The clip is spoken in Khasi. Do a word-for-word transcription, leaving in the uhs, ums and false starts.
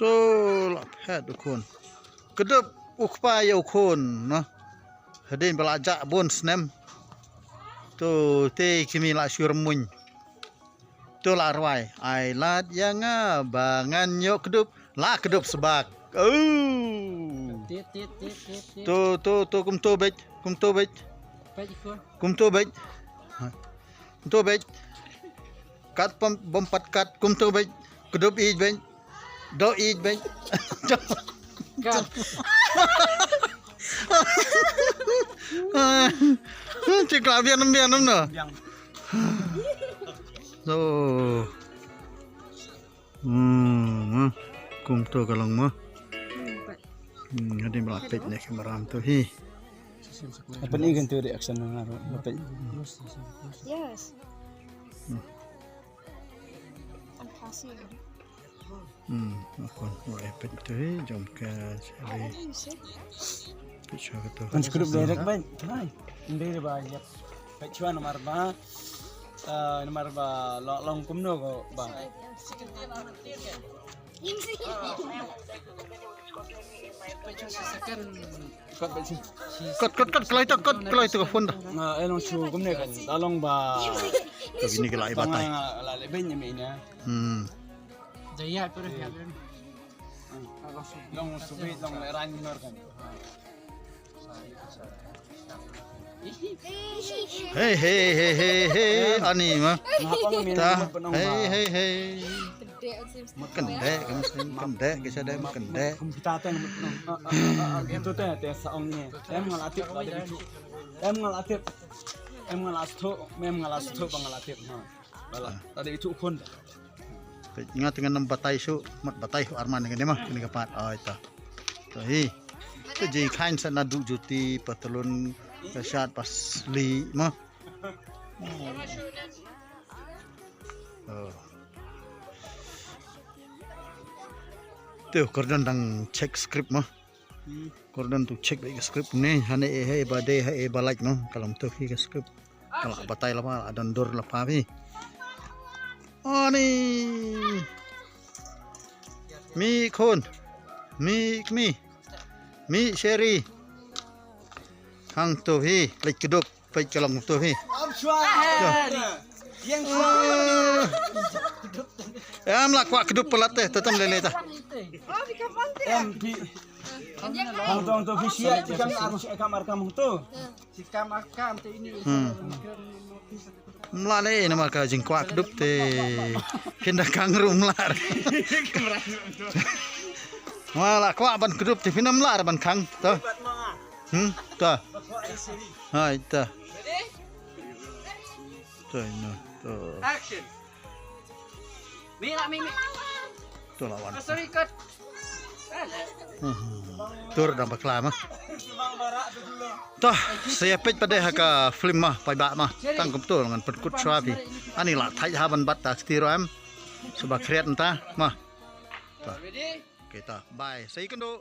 To la phet u khun. Kdup u kpa ïa u khun, noh. Hadien ba la jah bun snem. To te kimi la shu rmuin. To la rwai. Ai lad ïa nga ba ngan ïoh kdup. La kdup sbak. Oh. Tit, tit, tit, tit, tit. To, to, to, kumto beit, kumto beit. Peit i khun. Kumto beit. Kumto beit. Kat pam, bom pat kat, kumto beit. Kdup ïeit beit. Do ïeit beit. Kat. Cik la biang, biang, no. Biang. So. Hmm, hmm. Kumto ka long mo. Hmm, hadien ba la peit ne kamera to hi. Apa ni kan tu reaction nga ro, ba peit. Yes. Hmm. Ang kasi. Hmm, aku ro peit to hi, jom ka sali. Peit sha ka to. Kan scrub direct ban. Hai. Ndai ba ya. Peit sha namar ba. Ah, namar ba lo-, long kumno ko ba. Kat, kat, kat, kalai ta, kat, kalai ta ka phone ta. Nga, eh, long shu kumne kan. Da long ba. To kini ka lai batai. Nga, la le ben ne me ina. Hmm. Jaya tu dah ya ben. Long subi, long le ran nor kan. Hey, hey, hey, hey, hey, ani ma. Ta, hey, hey, hey. Kendek, kamu sering kendek, kita ada kendek. Kita teng, itu teh, teh saong ni. Em ngalatip, ada itu. Em ngalatip. Em ngalastu, em ngalastu, bang ngalatip. Ha. Bala, ada itu kon. Nga teng ngam batai shuh, mut batai shuh arman kane ma, kane ka pat. Ai ta. To hi. Te jingkhaiñ sa naduh juti, patlun, ka shirt, pa sli ma. Oh. Te Gordon dang check script ma. Gordon tu check beit ka script ne, hane eh, hei ba dei, hei ba laik no, ka long tu hi ka script. Ka la batai la pha, adon dur la pha phi. Ani. Mi khun. Mi kmi. Mi Sherry. Hangto hi, leit kdup, peit ka long to hi. Em la kwah kdup palat te, te tam lei lei ta. Em phi. Hangto hangto phi siat, kam ar, kam ar kam hangto. Hmm. Mla le namar ka jingkwah kdup te. Kinda kangru mla. Mla kwah ban kdup te phi na mla ban khang. To. Hmm, to. Hai, to. To, no, to. Action. Mi lah, mi, mi. To lawan. Oh, sorry, cut. Hmm. Tur dang bakla ma. To, sa ïa peit pat de ha ka film ma, paidbah ma. Tang kumto ngan pynkut shuwa phi. Ani la thait ha ban bat ta kti ruh em. Suba khriat nta ma. To. Ready? Okay, to. Bye. Sa ïakynduh.